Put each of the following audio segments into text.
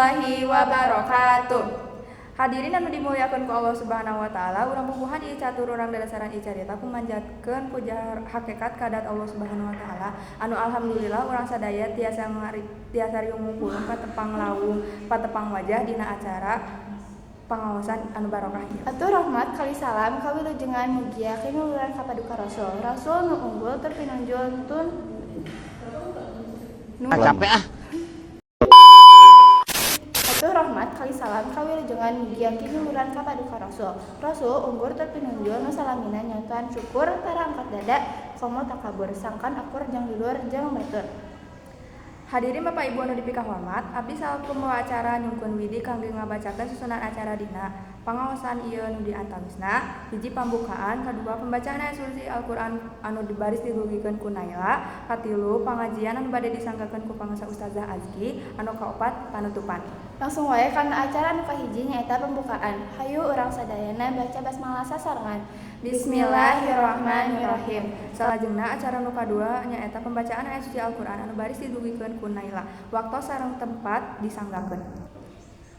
Warahmatullahi wabarakatuh. Hadirin anu dimuliakeun ku Allah Subhanahu wa taala, urang puguhan ieu catur urang dadasaran ieu carita ku manjatkeun puja hakekat ka dat Allah Subhanahu wa taala anu alhamdulillah urang sadaya tiasa ngari, tiasa riung mungpulung patepang lawung patepang wajah dina acara pangaosan anu barokah ieu. Atur rahmat kali salam kawilujengan mugia kinuluran ka paduka Rasul. Rasul nu unggul tur pinunjul tun nu Capek ah. Atur rahmat kali salam kawilujengan mugia kinuluran ka paduka Rasul. Rasul unggul tur pinunjul nu salamina nyontohan syukur tara angkat dada komo takabur sangkan akur jeung dulur jeung batur. Hadirin Bapak Ibu anu dipikahormat, abdi salaku pembawa acara nyungkeun widi kangge ngabacakeun susunan acara dina pangaosan ieu nu diantawisna hiji pambukaan, kadua pembacaan ayat suci Al-Qur'an anu baris didugikeun ku Naila, katilu pangajian anu bade disanggakeun ku pangasa Ustazah Azki, anu kaopat panutupan. Langsung wae kana acara anu kahiji nyaeta pembukaan. Hayu urang sadayana baca basmalah sasarengan. Bismillahirrahmanirrahim. Salajengna acara nu kadua nyaeta pembacaan ayat suci Al-Qur'an anu baris didugikeun ku Naila. Waktos sareng tempat disanggakeun.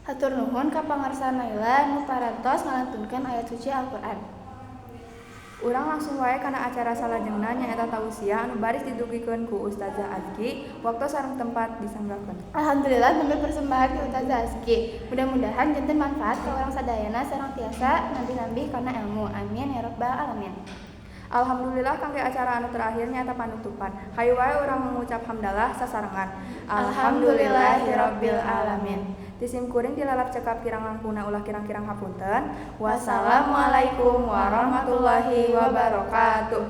Hatur nuhun ka pangarsa Naila nu parantos ngalantunkeun ayat suci Al-Qur'an. Urang langsung wae kana acara salajengna nyaeta tausiah anu baris didugikeun ku Ustazah Azki. Waktos sareng tempat disanggakeun. Alhamdulillah nembe persembahan ti Ustazah Azki. Mudah-mudahan janten manfaat ka urang sadayana sareng tiasa nambih-nambih kana ilmu. Amin ya rabbal alamin. Alhamdulillah kangge acara anu terakhir nyaeta panutupan. Hayu wae urang mengucap hamdalah sasarengan. Alhamdulillahirabbil alamin. Ti sim kuring dilalap cekap kirang langkungna ulah kirang-kirang hapunten. Wassalamualaikum warahmatullahi wabarakatuh.